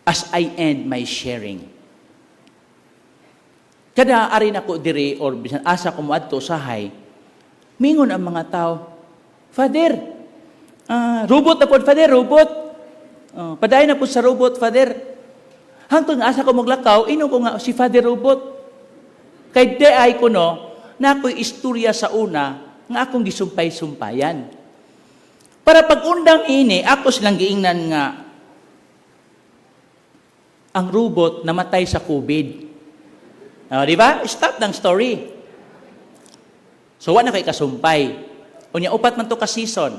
As I end my sharing. Kada ari nako diri or bisan asa ko moadto usahay, mingon ang mga tao, "Father, robot na pod, Father, robot. Padayon na pod sa robot, Father." Hangtod nga asa ko maglakaw, ingon ko nga si Father Robot. Kay di ay kuno, na ako'y istorya sa una nga akong gisumpay-sumpayan. Para pag undang ini, ako silang giingnan nga ang robot namatay sa COVID. Oh, di ba? Stop ng story. So, wa na kay kasumpay. Unya, upat man to ka season.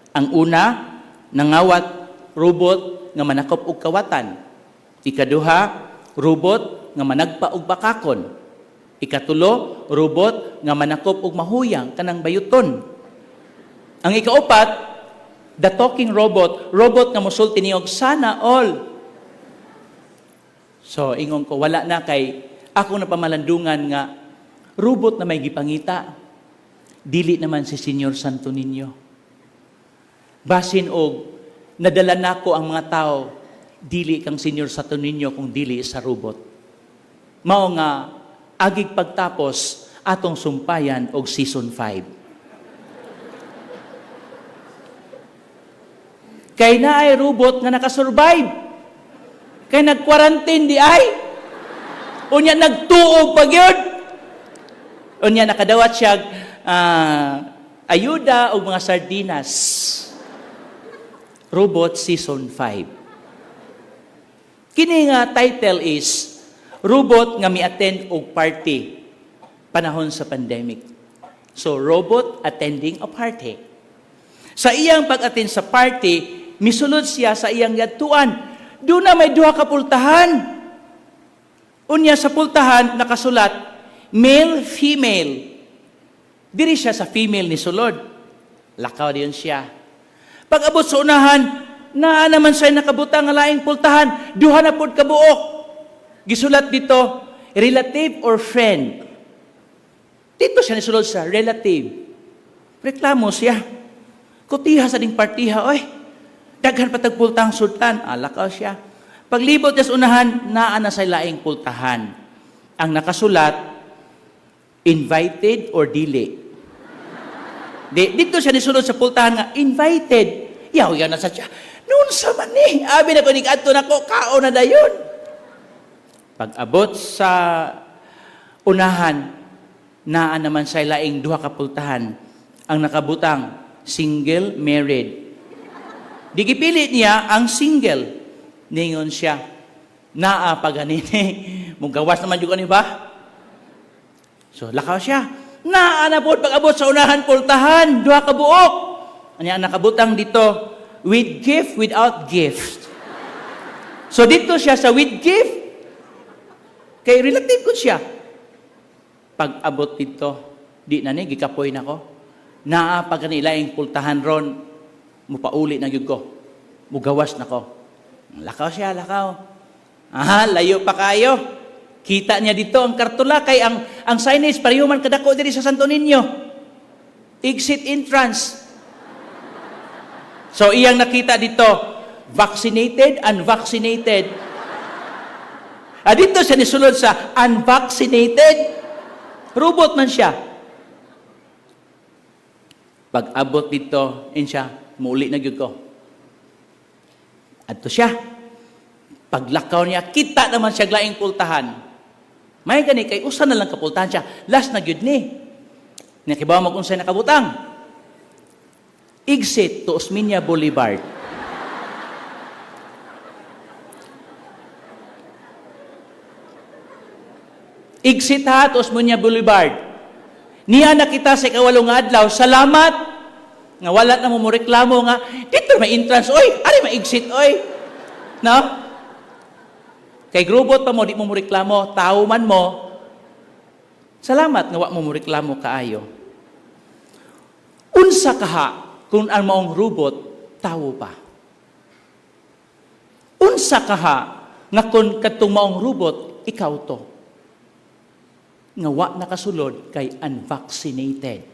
Ang una, nangawat robot nga manakop og kawatan. Ikaduha, robot nga managpa og bakakon. Ikatulo, robot nga manakop og mahuyang kanang bayuton. Ang ikaupat, the talking robot, robot nga mosulti niyog "Sana all." So, ingon ko, wala na kay ako na pamalandungan nga robot na may gipangita. Dili naman si Senyor Santo Niño. Basin og nadala nako ang mga tao, dili kang Senyor Santo Niño kung dili sa robot. Mao nga agig pagtapos atong sumpayan og season 5. Kay naay robot nga nakasurvive. Kay nag-quarantine di ay. Unya nagtuo pa gyud. Unya nakadawat siya ayuda og mga sardinas. Robot Season 5. Kini nga title is robot nga mi-attend og party panahon sa pandemic. So robot attending a party. Sa iyang pag-attend sa party, misulod siya sa iyang yadtuan. Doon na may duha ka pultahan. Unya sa pultahan nakasulat, male, female. Diri siya sa female ni sulod. Lakaw diyon siya. Pag abot sa unahan, naa naman siya nakabutang nga laing pultahan, duha na pud kabuok. Gisulat dito, relative or friend. Dito siya nisulod sa relative. Reklamo siya. "Kutiha sa ding partiha, oy. Daghan pa tag pultahang sudlan." Lakaw siya. Paglibot niya sa unahan, naa na sa laing pultahan. Ang nakasulat, invited or dili. Di, dito siya nisulod sa pultahan nga, invited. Yaw, yaw na sa siya. "Noon sa man ni. Abi na ko, adto na ko, kao na dayon." Pag abot sa unahan, naa naman sa laing duha ka pultahan. Ang nakabutang, single, married. Di gipili niya ang single. Ningon siya, "Naa pa ganini. Mugawas naman jud ni ba?" So, lakaw siya. Naa na pod pag abot sa unahan pultahan, duha ka buok. Anya ang nakabutang dito, with gift, without gift. So dito siya sa with gift. Kay relative ko siya. Pag abot dito, di na ni, gikapoy na ko. Naa pa gani laing pultahan ron, mupauli na gyud ko. Mugawas na ko. Lakaw siya, lakaw. Aha, layo pa kayo. Kita niya dito ang kartula kay ang signage pareho man kadako diri sa Santo Niño. Exit, entrance. So iyang nakita dito, vaccinated, unvaccinated. Ah, dito siya nisulod sa unvaccinated. Robot man siya. Pag abot dito, in siya, "Muli na gyud ko." Adto siya. Paglakaw niya, kita naman siya laing pultahan. May gani kay usa na lang kapultahan siya. Last na gyud ni. Nakibaw mo kung unsay nakabutang. Exit to Osmeña Boulevard. Exit ha to Osmeña Boulevard. Niya nakita sa ikawalo nga adlaw, salamat nga wala na mo mo reklamo nga dito may entrance oy, ari may exit oy. No? Kay robot pa mo, di mo mo reklamo, tao man mo. Salamat nga wa mo mo reklamo kaayo. Unsa kaha kung ang maong robot tawo pa? Unsa kaha nga kung kadtong maong robot ikaw to? Nga wa nakasulod kay unvaccinated.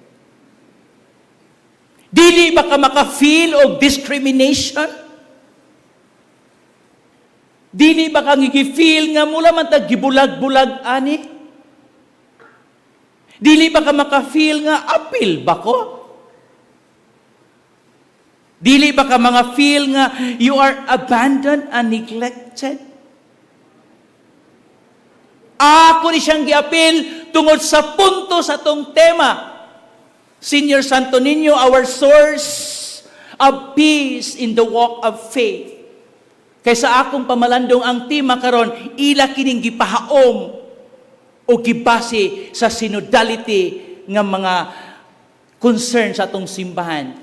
Dili ba ka maka-feel og discrimination? Dili ba kang gi-feel nga mura man tag gibulag-bulag ani? Dili ba ka maka-feel nga apil ba ko? Dili ba ka mga feel nga you are abandoned and neglected? Ako ni siyang giapil tungod sa punto sa atong tema. Senior Santo Niño, our source of peace in the walk of faith. Kay sa akong pamalandong, ang tema karon ila kining gipahaom o gibase sa synodality nga mga concern sa atong simbahan.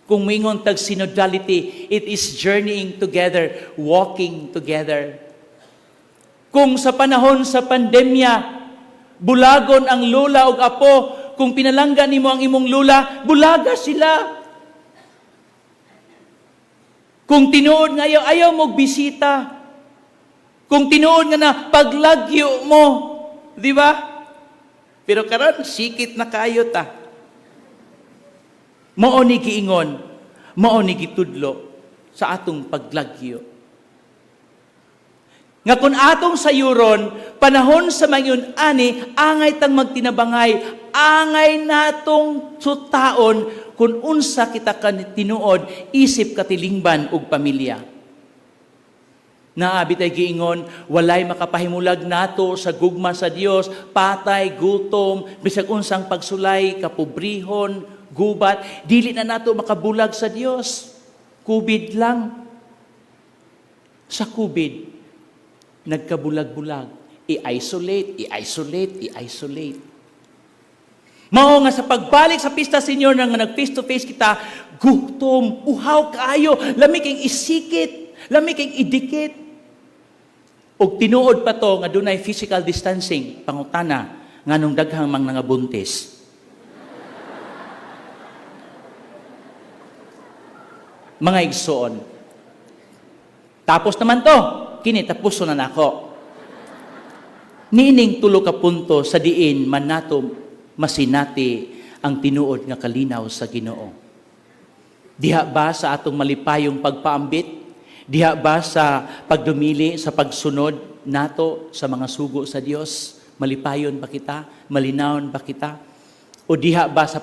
Kung mingon tag synodality, it is journeying together, walking together. Kung sa panahon sa pandemya, bulagon ang lola ug apo, kung pinalangga nimo ang imong lola, bulaga sila. Kung tinuod nga ayaw, ayaw mo bisita. Kung tinuod nga na paglagyo mo, di ba? Pero karon sikit na kayo ta. Mao ni giingon, mao ni gitudlo sa atong paglagyo. Nga kung atong sayuron, panahon sa mayon ani, angay tang magtinabangay, angay natong sutaon kung unsa kita kan tinuod isip katilingban ug pamilya. Naa bitay giingon, walay makapahimulag nato sa gugma sa Dios, patay, gutom, bisag unsang pagsulay, kapobrehon, gubat, dili na nato makabulag sa Dios. COVID lang. Sa COVID, nagkabulag-bulag. I-isolate, i-isolate, i-isolate. Mao nga sa pagbalik sa pista, Senyor, nga nag face to face kita, gutom, uhaw kaayo, lami kay isikit, lami kay idikit. Og tinuod pa to nga dunay physical distancing, pangutana nganong daghang mang nangabuntis? Mga igsoon. Tapos naman to, kini tapuson na nako. Niining tulo ka punto sa diin man nato masinati ang tinuod nga kalinaw sa Ginoo. Diha ba sa atong malipayong pagpaambit? Diha ba sa pagdumili sa pagsunod nato sa mga sugo sa Dios? Malipayon ba kita? Malinawon ba kita? O diha ba sa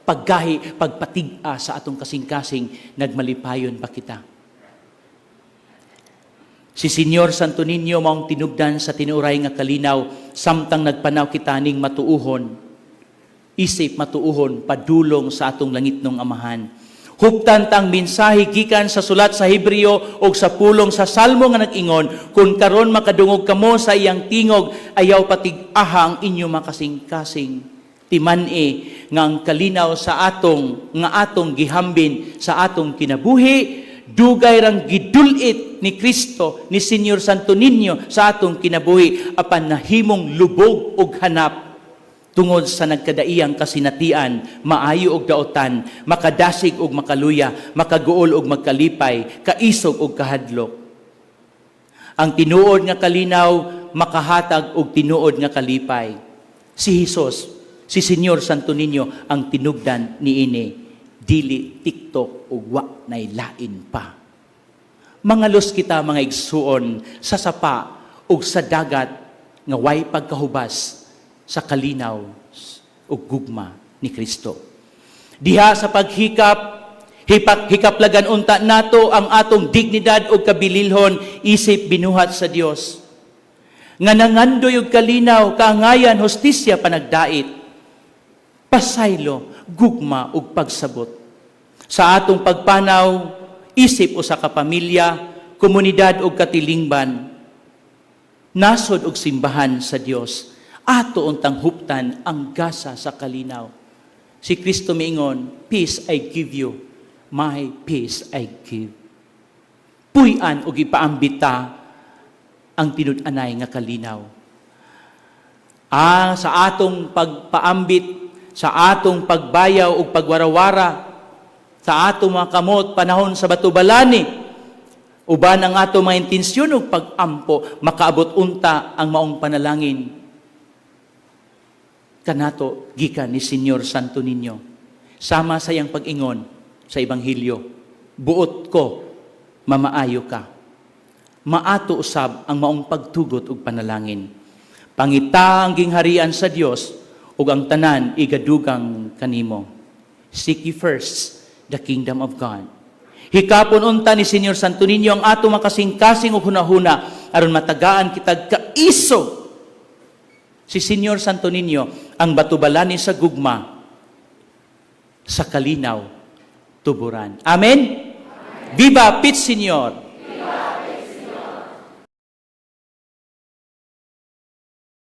paggahi, pagpatig-a sa atong kasing-kasing, nagmalipayon ba kita? Si Senyor Santo Niño maong tinubdan sa tinuray nga kalinaw samtang nagpanaw kita ning matuuhon. Isip matuuhon padulong sa atong langitnong Amahan. Huptan tang mensahe gikan sa sulat sa Hebreo o sa pulong sa Salmo nga nag-ingon, "Kung karon makadungog kamo sa iyang tingog, ayaw patig-aha ang inyo makasing-kasing." Timan-i nga ang kalinaw sa atong nga atong gihambin sa atong kinabuhi, dugay rang gidulit ni Kristo, ni Senyor Santo Niño sa atong kinabuhi, apan nahimong lubog ug hanap tungod sa nagkadaiyang kasinatian, maayo og daotan, makadasig og makaluya, makaguol og magkalipay, kaisog og kahadlok. Ang tinuod nga kalinaw makahatag og tinuod nga kalipay. Si Hesus, si Senyor Santo Niño ang tinubdan niini, dili TikTok ug wa nay lain pa. Mangalos kita, mga igsuon, sa sapa ug sa dagat nga way pagkahubas sa kalinaw ug gugma ni Kristo. Diha sa paghikap, hikaplagan unta nato ang atong dignidad ug kabililhon isip binuhat sa Dios. Nga nangandoy og kalinaw, kaangayan, hustisya, panagdait, pasaylo, gugma ug pagsabot. Sa atong pagpanaw isip usa ka pamilya, komunidad ug katilingban, nasod ug simbahan sa Dios, ato untang huptan ang gasa sa kalinaw. Si Kristo miingon, "Peace I give you, my peace I give." Puy-an og ipaambita ang tinud-anay nga kalinaw. Sa atong pagpaambit, sa atong pagbayaw ug pagwarawara, sa atong mga kamot panahon sa batubalani, uban ang atong mga intensyon ug pag-ampo, makaabot unta ang maong panalangin kanato gikan ni Senyor Santo Niño. Sama sa iyang pag-ingon sa Ebanghelyo, "Buot ko, mamaayo ka." Maato usab ang maong pagtugot ug panalangin. Pangita ang gingharian sa Dios ug ang tanan igadugang kanimo. Seek ye first the kingdom of God. Hikapon unta ni Senyor Santo Niño ang ato makasing-kasing ug hunahuna aron matagaan kitag kaisog. Si Senyor Santo Niño ang batubalani sa gugma sa kalinaw tuburan. Amen? Viva Pit Señor!